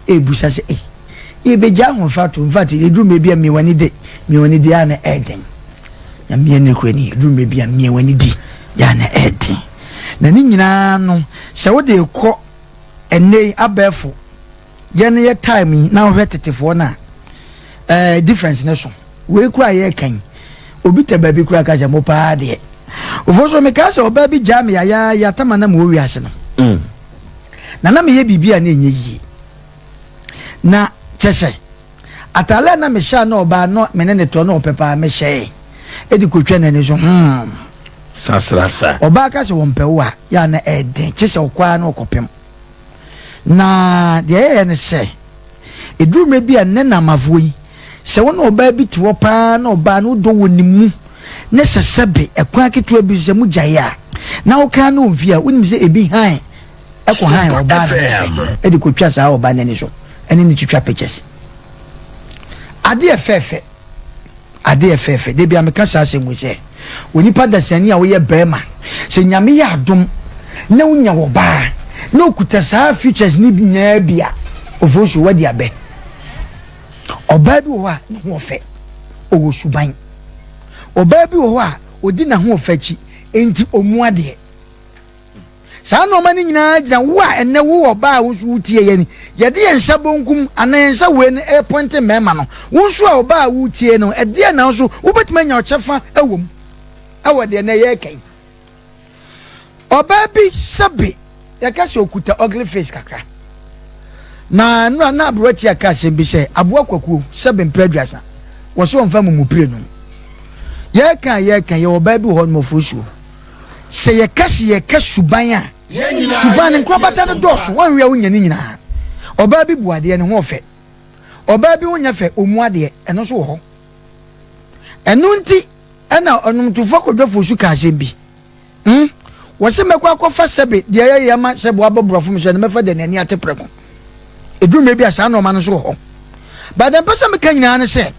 Ɛrebusa sɛ, Ei, yɛbɛgya ahoɔfɛ ato? In fact, ɛduru mmerɛ bi a mmea w'ani de, mmea w'ani di a na ɛɛden. Nyame ne kura ni, ɛduru mmerɛ bi a mmea w'ani di yɛ a na ɛɛden. Na ne nyinaa no, sɛ wode kɔ ɛnnɛ yi abɛɛfo yɛn yɛ time yi na wohwɛ tetefoɔ no a, difference ne so. Wei kura yɛ kan obi tɛ baabi kura ka sɛ mo paa deɛ ofo so. Meka sɛ ɔbaa bi gyaa me yayaaya tama na mewɔ wiase no na meyɛ biribi a na ɛnyɛ yie, na kyɛ sɛ ataale a na mehyɛ a na ɔbaa no me ne ne toɔ na ɔpɛ paa, mehyɛe ɛde kɔtwa n'ani so. Sasrasa. Ɔbaa ka sɛ wɔmpɛ wo a, yɛ a na ɛden kye sɛ ɔkɔa na ɔkɔpem. Na deɛ ɛyɛ ne sɛ ɛduru mmerɛ bi a nnɛ namafoɔ yi, sɛ wo ne ɔbaa bi te hɔ paa na ɔbaa no wodɔ wɔ ne mu ne sɛ sɛbe ɛkwan ketewa bi sɛ mogyaeɛ a na wokaa no ɔmfie a, wonim sɛ ebi han ɛkɔ han ɔbaa no ho fɛ ɛde kɔtwa saa ɔbaa n'ani so ɛne ne twitwa pictures. Adeɛ fɛɛfɛ, adeɛ fɛɛfɛ de bia meka saa asɛm mu sɛ onipa dasani a woyɛ bɛrima, sɛ Nyame yɛ adom na wonya wɔ baa na okuta saa features ne nyinaa bi a, ofo so wadi abɛ. Ɔbaa bi wɔ hɔ a ne ho ɔfɛ, ɔwɔ suban. Ɔbaa bi wɔ hɔ a ɔdi n'ahoɔfɛ akyi, enti ɔmu adeɛ. Saa nneɛma no nyinaa gyina wo a ɛnɛ wo ɔbaa a wo nso wotie yɛ ni. Yɛde yɛn nsa bonkum anaa yɛn nsa wei no ɛpɔnte mmarima no. Wo nso a ɔbaa a wotie no, ɛdeɛ na nso wobɛtumi anya ɔkyɛfa ɛwɔ mu ɛwɔ deɛ na ɛyɛ kɛn. Ɔbaa bi, sɛbe, yɛka sɛ okuta ugly face kakra na nnura na aberɛti aka asɛm bi sɛ aboa kwakuo, sɛbe mpere 30 wɔ so ɔmfa mumupire no. Yɛka yɛwɔ ɔbaa bi wɔ hɔ nom ɔfosuo sɛ yɛka sɛ yɛka suban a, suban no nkorabata no dɔɔso. Wɔnhwɛ a wonya ne nyinaa. Ɔbaa bi bu adeɛ, ne ho ɔfɛ. Ɔbaa bi ho nyɛ fɛ, ɔmu adeɛ. Ɛno nso wɔ hɔ. Ɛno nti ɛna ɔnwomtofoɔ Kwadwo so ka asɛm bi Wɔsɛ mɛkɔ akɔfa sɛbe deɛ ɛyɛ yɛ ma sɛbe wabɔ borɔfo mi so ɛna mɛfa deɛ n'ani ate prɛko. Ɛduru mmerɛ bi a saa nɔɔma no nso wɔ hɔ. But mpɛ sɛ meka nyinaa ne sɛ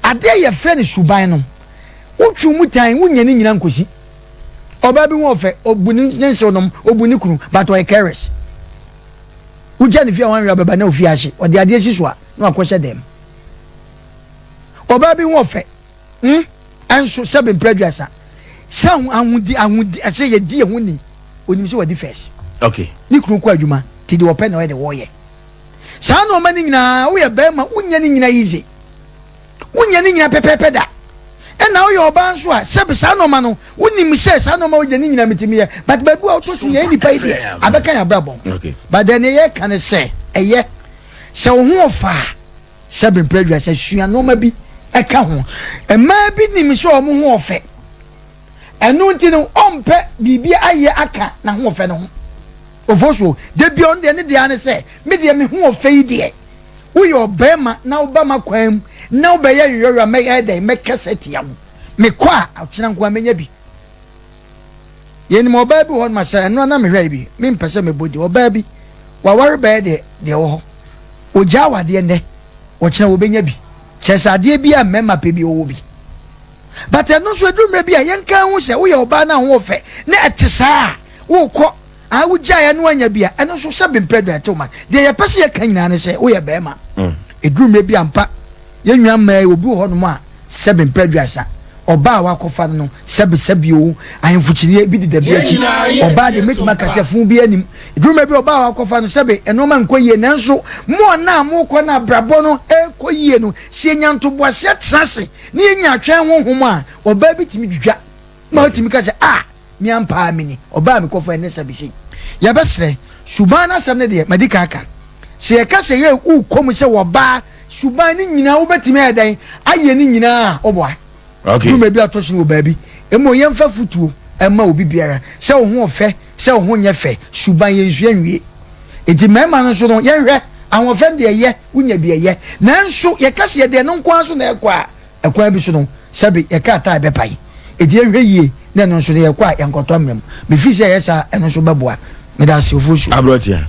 adeɛ yɛfrɛ no suban no, wotwi mu tan, wonya ne nyina nkosi. Ɔbaa bi ho ɔfɛ, ɔbu ne nsew nom, ɔbu ne kunu, but ɔyɛ careless. Wogya ne fie a, wanhwɛ abɛba na ofie ahye, ɔde adeɛ si so a na wakɔhyɛ dɛm. Ɔbaa bi ho ɔfɛ Ɛnso sɛbe mpere 30 sɛ ahodi ahodi ɛsɛ yɛdi ɛho ni, onim sɛ wadi first. Ne kunu kɔ adwuma ti deɛ ɔpɛ na ɔyɛ de wɔyɛ saa nneɛma no nyinaa. Woyɛ bɛrima, wonya ne nyinaa yize, wonya ne nyinaa pɛpɛɛpɛ da. Ɛna woyɛ ɔbaa nso a, sɛbi, saa nneɛma no wonim sɛ saa nneɛma wogyina ne nyinaa mitimi yɛ, but baabi a wotɔ si yɛn nipa yi deɛ abɛka yɛn abrabɔ. But deɛ ne yɛ ka ne sɛ ɛyɛ sɛ wo ho ɔfa a, sɛbi mpere 30, sua nneɛma bi ɛka ho. Mmaa bi nim sɛ wɔn ho ɔfɛ, ɛno nti no ɔmpɛ biribi ayɛ aka n'ahoɔfɛ no ho. Ofo so debi ɔno deɛ ne deɛ ne sɛ me deɛ me ho ɔfɛ yi deɛ, woyɛ ɔbɛrima na woba ma kwan mu na wobɛyɛ yoyoyo a, mɛyɛ dɛn mɛkɛsɛ tia wo? Mekɔ a ɔkyena nko a mɛnya bi. Yɛnim ɔbaa bi wɔ hɔ nom sɛ ɛno na mehwɛ yi bi, mempɛ sɛ mebɔ di. Ɔbaa bi waware bɛyɛ deɛ deɛ wɔ hɔ, ogya awadeɛ nnɛ, ɔkyena wɔbɛnya bi. Kyerɛ sɛ adeɛ bi a mmarima pɛ bi, ɔwɔ bi. But ɛno nso ɛduru mmerɛ bi a yɛnka ho sɛ woyɛ ɔbaa no a ho ɔfɛ na ɛte saa a wokɔ a wogyaeɛ no anya bi a, ɛno nso sɛ bemprɛ dwa ɛtew ma. Deɛ yɛpɛ sɛ yɛka nyinaa ne sɛ woyɛ bɛrima, ɛduru mmerɛ bi ampa yɛn nua mmaa yi, obi wɔ hɔnom a sɛ bemprɛ 30 ɔbaa a wakɔfa no no, sɛbe sɛbe o, ahemfo kyiniiɛ bi deda bi akyi. Ɔbaa deɛ mɛtumi aka sɛ fun bi anim. Ɛduru mmerɛ bi ɔbaa a wakɔfa no, sɛbe, nneɛma nkɔ yie, nanso mo ɔna a mokɔ no abrabɔ no ɛkɔ yie no, sɛ yɛnya ntoboaseɛ tena ase ne yɛnya atwɛn honhom a, ɔbaa bi tumi dwidwa ma ɔtumi ka sɛ a me ampaa me ni ɔbaa mi kɔfa ɛnɛ sɛbe sei. Yɛbɛsrɛ suban no asɛm no deɛ madi kan aka sɛ yɛka sɛ yɛ wokɔ mu sɛ wɔbaa suban no nyinaa wobɛtumi ayɛ dɛn ayɛ ne nyinaa a ɔboa. Dwuma bi atɔ so wɔ baabi emu, yɛmfa futuo ɛma obi biara sɛ wo ho ɔfɛ, sɛ wo ho nyɛ fɛ, suban yɛnsua nwie. Eti mmarima no nso no, yɛnhwɛ ahoɔfɛ no deɛ ɛyɛ wonya bi ɛyɛ, nanso yɛka sɛ yɛdeɛ no nko ara so na ɛkɔ a, ɛkwan bi so no, sɛbe, yɛka ata a ɛbɛpae. Eti yɛnhwɛ yie na ɛno nso no yɛkɔ a yɛnkɔtɔ mmerɛ mu. Mefi sɛ ɛyɛ saa, ɛno nso bɛboa. Meda ase, Ofosu. Aberɔtia.